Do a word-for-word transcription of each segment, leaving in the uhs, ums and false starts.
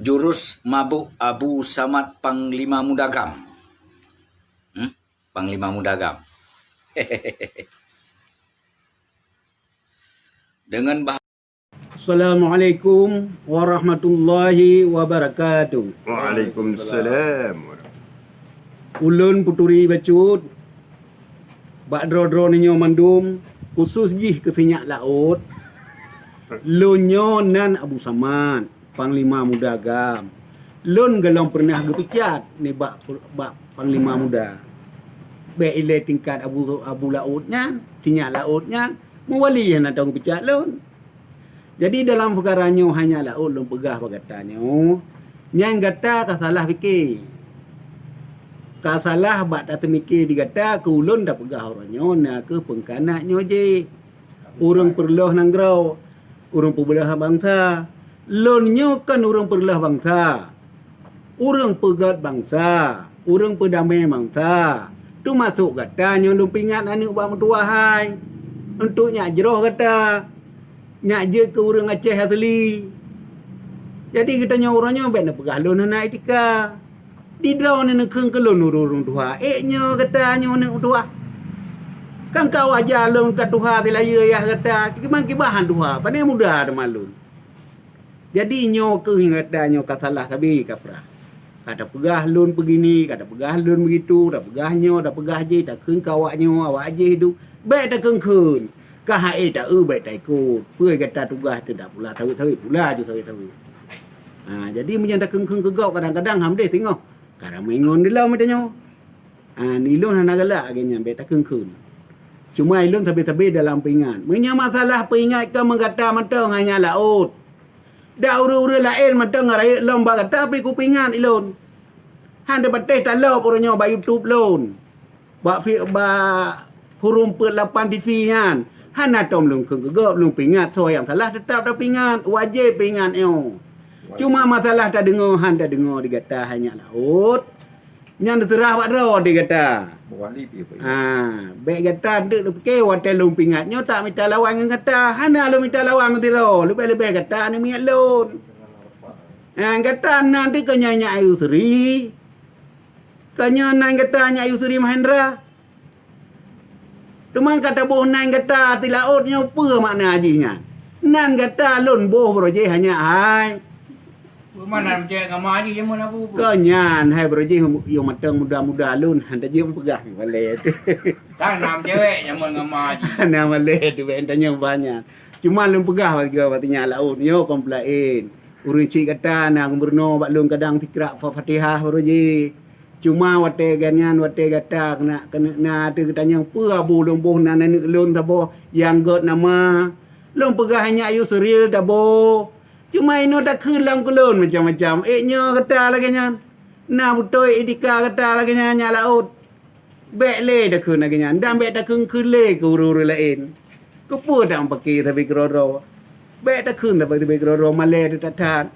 Jurus mabök Abu Samad Panglima Muda GAM. Hmm? Panglima Muda GAM. Dengan bah- Assalamualaikum warahmatullahi wabarakatuh. Waalaikumsalam. Ulôn Puturi Bacut, bak droe-droe nyoe mandum, khusus jih keu sinyak laôt, lôn nyoe nan Abu Samad, Panglima Muda GAM. Lôn gohlom peureunah geupeucat nibak, bak Panglima Muda. Bèk ilèe tingkat Abu, Abu Laôt nyan, sinyak laôt nyan, meuwali hana tông peucat lôn. Jadi dalam peukara nyoe hanya laôt lôn peugah bak gata nyoe, nyan gata ka salah pike. Ka salah bak tateumike di gata keu ulôn tapeugah uroe nyoe na kheueh peungkhanat nyoe jih. Ureueng peureuloh nanggroe, ureueng peureuloh bansa. Lôn nyoe kon ureueng peureuloh bansa. Ureueng peugèt bansa, ureueng peudamé bansa, teumasok gata nyang lôn peuingat aneuk bak meutuwah hai, untuk nyak jroh gata, nyak jeuet keu ureueng Aceh asli. Jadi geutanyoe uroe nyoe bèk neupeugah lôn hana etika. Di droeneuh neukheun keu lôn ureueng-ureueng tuha, ék nyoe gata nyoe aneuk meutuwah. Kan ka wajar lôn ka tuha silayeue yah gata, kiban-kiban han tuha, pane muda teuma lôn. Jadi nyoe kheueh gata nyoe ka salah sabe kaprah. Ka tapeugah lôn beugini, ka tapeugah lôn beugitu, tapeugah nyoe, tapeugah jih, takheun keu awak nyoe, awak jih duek. Bèk takheun-kheun. Ka hai taeu bèk taikot. Peue gata tugaih teuh dak pula sawét-sawét, pula ju sawét-sawét. Ha, jadi meunyoe takheun-kheun keu gob kadang-kadang ham deh singoh. Ka ramé ngon di lom geutanyoe. Ha, ilôn hana galak lagèe nyan, bèk takheun-kheun. Cuma ilôn sabe-sabe dalam peuingat. Meunyoe masalah peuingat keu meugata mantong hanya laôt. Dak ureueng-ureueng laén mantong rayeuk lom bak gata pih kupeuingat ilôn. Han teupatéh talop uroe nyoe bak YouTube lôn. Bak fi-, bak Forum Peuet Lapan T V nyan. Hana tom lôn kheun keu gob, lôn peuingat soe nyang salah, teutap tapeuingat, wajéb peuingat nyoe. Cuma masalah tadeungoe han tadeungoe di gata hanya laôt. Nyan teuseurah bak droe di gata. Meuwali pih, Pak. Ha, bèk gata deuek neupike watèe lôn peuingat nyoe tak mita lawan ngon gata. Hana lôn mita lawan meusidroe, leubeh-leubeh gata aneuk miet lôn. Ha, gata nan teuh keu nyan Nyak Yusri. Keu nyan nan gata Nyak Yusri Mahendra. Teuma ka taboh nan gata di laôt nyoe peue makna jih nyan? Nan gata lôn boh baroe jih hanya hai. Peue makna meucèk ngama jih jameun Abu? Keu nyan hai baroe jih yôh mantong muda-muda lôn han tajeuet peugah malèe teuh. Kan na meucèwèk jameun ngama jih. Hana malèe teuh bèk tanyong banyak. Cuma lôn peugah bak gata nyan laôt nyoe kon peulaén. Ureueng chik gata na gubunur bak lôn kadang tikrak fa-, Fatihah baroe jih. Cuma watèe gobnyan, watèe gata keuneuk, keuneuk na ateueh geutanyong peue Abu lôn boh nan aneuk lôn saboh nyang gèt nama. Lôn peugah Nyak Yusril taboh. Cuma inoe takheun lom keu lôn macam-macam. Ék nyoe gata lagèe nyan. Na beutôi etika gata lagèe nyan Nyak Laôt. Bèk lé takheun lagèe nyan dan bèk takheun-kheun lé keu ureueng-ureueng laén. Keupeue tameupaké sabe keudroe-droe? Bèk takheun sabe keudroe-droe malèe teuh that-that.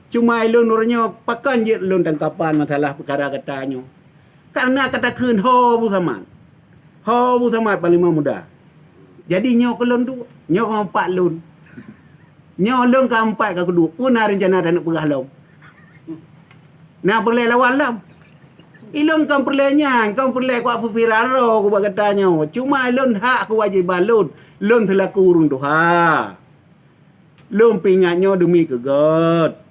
Cuma ilôn uroe nyoe pakon jeuet lôn tangkapan masalah peukara gata nyoe. Kareuna ka takheun ho Abu Samad. Ho Abu Samad Panglima Muda. Jadi nyoe keu lôn duek, nyoe keu pat lôn. Nyoe lôn ka empat ka kuduek, peue na reuncana taneuk peugah lom? Na peureulèe lawan lom? Ilôn kon peureulèe nyan, kon peureulèe kuat peuviral droe keu bak gata nyoe. Cuma ilôn hak keuwajéban lôn, lôn seulaku ureueng tuha. Lôn peuingat nyoe deumi keu gèt.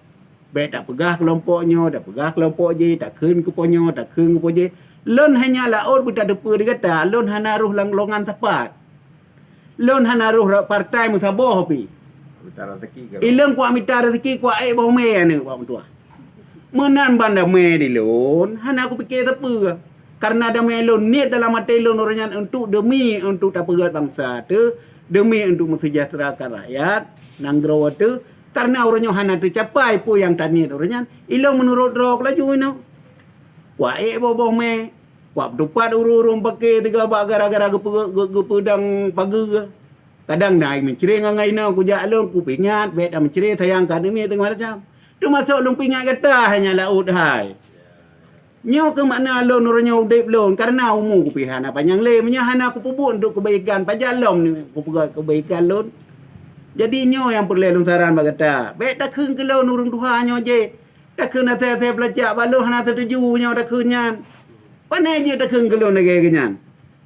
Bèk tapeugah keulompok nyoe, tapeugah keulompok jéh, takheun keu po nyoe, takheun keu po jéh. Lôn hanya laôt beutateupeue di gata, lôn hana rôh lam golongan sapat. Lôn hana rôh ra-, partai meusaboh pih. Mita rezeki ka. Ilôn kuat mita rezeki, kuat ék boh mè aneuk bak meutuah. Meunan ban damé di lôn, hana kupike sapeue. Kareuna damé lôn niet dalam até lôn uroe nyan untuk deumi untuk tapeugèt bansa teuh, deumi untuk meuseujahteurakan rakyat nanggroe teuh. Kareuna uroe nyoe hana teucapai peue nyang taniet uroe nyan, ilôn meunurot droe laju inoe. Kuat ék boh-boh mè, kuat peutupat ureueng-ureueng paké teuga bak gara-gara geupeu-, geu-, geupeudong pageue. Kadang na meucre ngon inoe kujak lôn, kupeuingat, bèk tameucre sayang ka aneuk miet teungoh macam. Teumasok lôn peuingat gata hai Nyak Laôt hai. Nyoe keuh makna lôn uroe nyoe udép lôn, kareuna umu kupih hana panyang lé. Meunyoe hana kupeubuet untuk keubaikan, pajan lom ni kupeugah keubaikan lôn. Jadi nyoe nyang peureulèe lôn saran bak gata, bèk takheun keu lôn ureueng tuha nyoe jéh. Takheun asai-asai peulacak bak lôn hana teutuju nyoe takheun nyan. Pane jeuet takheun keu lôn lagèe nyan.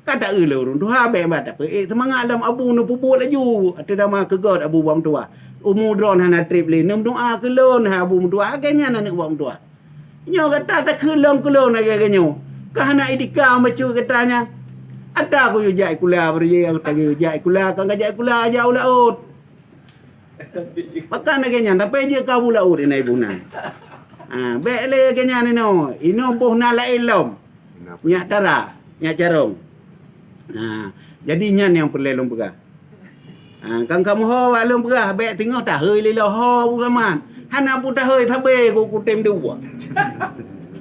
Ka ta-eu lôn ureueng tuha, bèk ba tapeuék seumangat lom. Abu neupeubuet laju, ateueh nama keu göt abu bak meutuah. Umu droen hana trép lé, neumeudoa keu lôn hai abu meutuah, lagèe nyan aneuk bak meutuah. Nyoe gata takheun lom keu lôn lagèe nyoe. Ka hana itika bacut gata nyan. Ata kuyue jak sikula bak raya, ata kuyue jak sikula, ka jak sikula jak u laôt. Pakon lagèe nyan, tapi jeuet ka bu laôt inan ibu nan. Ha, bèk lé lagèe nyan inoe. Inoe boh nan laén lom. Nyak tara, nyak carông. Ha, jadi nyan nyang peureulèe lôn peugah. Ha, kan kamoe ho bak lôn peugah, bèk teungoh tahôi lé lôn ho bu saman. Hana peue tahôi, sabé ku kutem dua.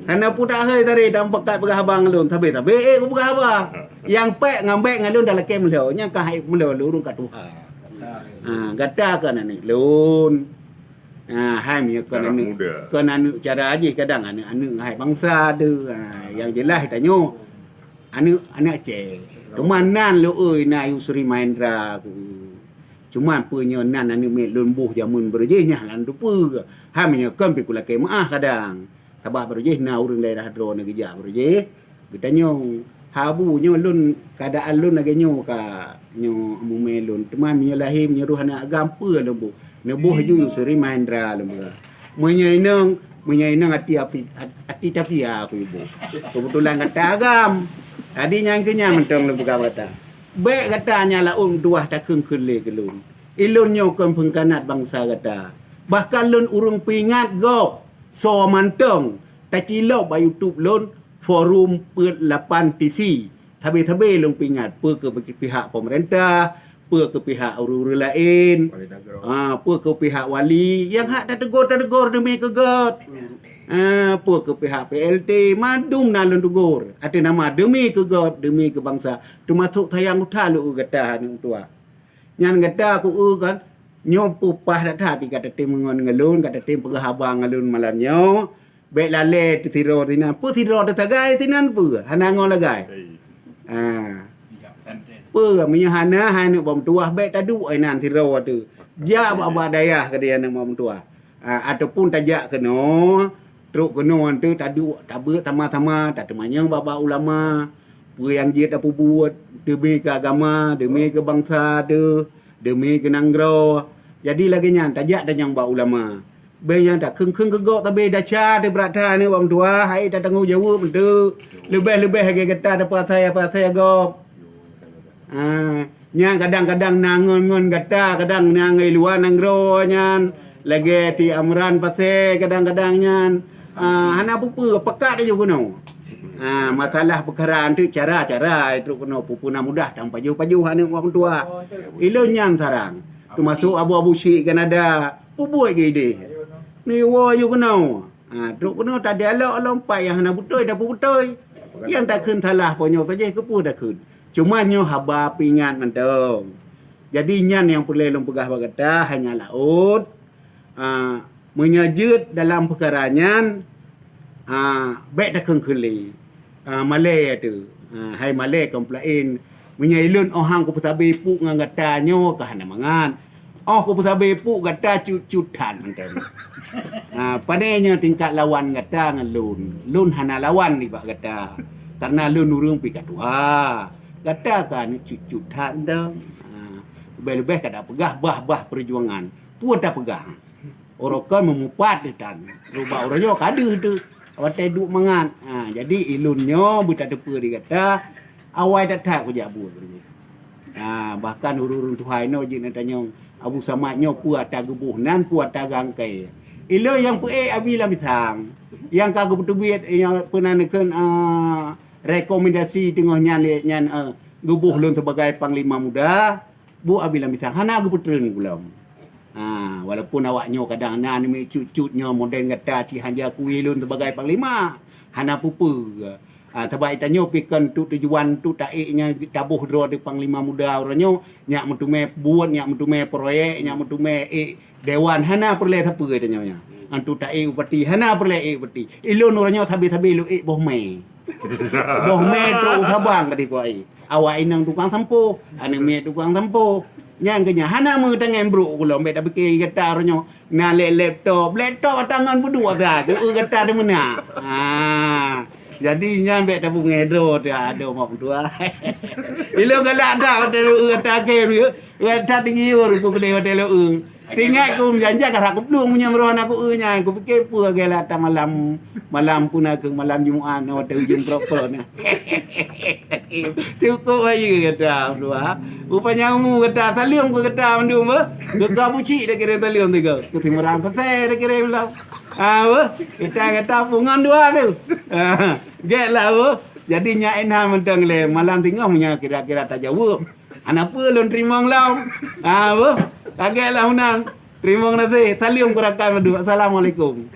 Hana peue tahôi tadi, dan peugah haba ngon lôn, sabé-sabé ék ku peugah haba. Nyang pèk ngon bèk ngon lôn dah lakèe meulhô, nyang ka hai meulhô lôn ka tuha. Ha, gata kon aneuk lôn. Ha, hai meunyoe kon aneuk, kon aneuk cara jih, kadang aneuk-aneuk hai bansa tu. Ha, nyang jeulaih tanyoe aneuk, aneuk Aceh. Teuma nan lôn eu na Yusri Mahendra ku. Cuma peue nyoe nan aneuk miet lôn boh jameun baroe jih nyan lam teupeue. Hai meunyoe kon pih ku lakèe meu'ah kadang. Sabab baroe jih na ureueng daerah droeneuh geujak baroe jih. Geutanyong, "Hai abu, nyoe lôn, keuadaan lôn lagèe nyoe ka, nyoe mumè lôn. Teuma meunyoe lahé meunyoe roh aneuk agam peue lôn boh?" Neuboh ju Yusri Mahendra lôn peugah. Meunyoe inong, meunyoe inong até api-, at-, até tafia kuboh. Keubeutulan gata agam. Jadi nyang keu nyan mantong lôn peugah bak gata. Bèk gata nyang laôt meutuah takheun-kheun lé keu lôn. Ilôn nyoe kon peungkhianat bansa gata. Bahkan lôn ureueng peuingat gob soe mantong tacilop bak YouTube lôn, Forum Peuet Lapan T V. Sabé-sabé lôn peuingat, peue keu pihak peumeurintah, peue keu pihak ureueng-ureueng laén, ha, peue keu pihak wali, nyang hak tateugor, tateugor deumi keu göt. Ha, peue keu pihak P L T, mandum na lôn teugor. Ateueh nama deumi keu göt, deumi keu bansa. Teumasok sayang that lôn keu gata aneuk meutuah. Nyan gata ku eu kan, nyoe peue paih that-that pih ka tatem ngon ngon lôn, ka tatem peugah haba ngon lôn malam nyoe. Bèk lalè teusidroe sinan. Peue sidroe teusagai sinan peue? Hana ngon lagai. Ha. Peue meunyoe hana, hai aneuk bak meutuah, bèk taduek inan sidroe teuh. Jak bak-bak dayah keudéh aneuk bak meutuah. Ha, ataupun tajak keunoe, trok keunoe teuh taduek, tabeuet sama-sama, tateumanyong bak-bak ulama. Peue nyang jeuet tapeubuet deumi keu agama, deumi keu bansa teuh, deumi keu nanggroe. Jadi lagèe nyan, tajak tanyong bak ulama. Bèk nyang takheun-kheun keu gob, sabé desya teuh brat that aneuk bak meutuah, hai tatanggong jaweueb teuh. Leubeh-leubeh lagèe gata tapeuasai-apeuasai gob. Ha, nyan kadang-kadang na ngon-ngon gata, kadang na ngon luwa nanggroe nyan. Lagèe si Amran Pasè kadang-kadang nyan. Ha, hana peue-peue, peugah laju keunoe. Ha, masalah peukara nyan cara-cara trok keunoe, peue-peue na mudah tan pajoh-pajoh aneuk bak meutuah. Ilôn nyan sarang. Teumasok abu-abu syik Kanada. Peubuet keu idéh. Neuwoe laju keunoe. Ha, trok keunoe tadialog lom, pat nyang hana beutôi, tapeubeutôi. Nyang takheun salah po nyoe saja keupeue takheun. Cuma nyoe haba peuingat mantong. Jadi nyan nyang peureulèe lôn peugah bak gata, hai nyak laôt. Ha, meunyoe jeuet dalam peukara nyan, ha, bèk takheun-kheun lé. Ha, malèe teuh. Ha, hai malèe kon peulaén. Meunyoe ilôn 'oh han kupeusabe ipuek ngon gata nyoe ka hana mangat. 'Oh kupeusabe ipuek gata cut-cut that mantong. Ha, pane nyoe tingkat lawan gata ngon lôn. Lôn hana lawan nibak gata. Kareuna lôn ureueng pih ka tuha. Gata ka aneuk cut-cut that mantong. Ha, leubeh-leubeh ka tapeugah bah-bah peujuangan. Peue tapeugah? Uroe kon meumupat lé tan. Rubak uroe nyoe ka deuh teuh. Watèe duek mangat. Ha, jadi ilôn nyoe beutateupeue di gata, awai that-that kujak buet. Ha, bahkan ureueng-ureueng tuha inoe jeuet neutanyong, Abu Samad nyoe peue ata geuboh nan, peue ata geuangkée. Ilôn nyang peuék Abi Lam Pisang. Nyang ka geupeuteubiet, nyang peunan neukheun, ah, rekomendasi teungoh nyan lé nyan, eh, geuboh lôn sibagai Panglima Muda. Buet Abi Lam Pisang hana geupeutreun gohlom. Ha, walaupun awak nyoe kadang na aneuk miet cut-cut nyoe modern gata cit hana akui lôn sibagai panglima. Hana peue-peue. Ha, sabab tanyoe pih kon untuk tujuan untuk taék nyan taboh droe di panglima muda uroe nyoe, nyak meuteumé buet, nyak meuteumé proyek, nyak meuteumé ék dewan, hana peureulée sapeue tanyoe nyan. Untuk taék bupati, hana peureulée ék bupati. Ilôn uroe nyoe sabe-sabe lôn ék boh mé. Boh mé trok u Sabang ka dikuai. Awak inong tukang sampoe, aneuk miet tukang sampoe. Nyang keu nyan hana meutangai brok ulôn, bèk tapike gata uroe nyoe na lé laptop. Laptop atangon peuduek ata, ku eu gata teumeuna. Ha. Jadi nyan bèk tapeungèh droe teuh, adoe mak meutuah. Ilôn galak that watèe lôn eu gata game, gata tinggi ur ku keudéh watèe lôn eu. Teuingat ku meujanji ka kuplueng meunyoe meurôh aneuk ku eu nyan, kupike peue lagèe ata malam, malam puna keu malam Jumat na watèe ujeuen prok-prok na. Cukôp bayeue gata dua. Rupanya umu gata saleuem keu gata mandum beuh. Keu ka bucik dak kirém saleuem tiga. Keu timurang petai dak kirém lam. Ah, beuh. Kita gata pungon dua tu. Ah, gèt lah beuh. Jadi nyak inah mantong lé malam tingoh nya kira-kira tajaweueb. Hana peue lôn teurimong lom. Ah, beuh. Kagèt lah meunan. Teurimong naseh. Saleuem keu rakan mandum. Assalamualaikum.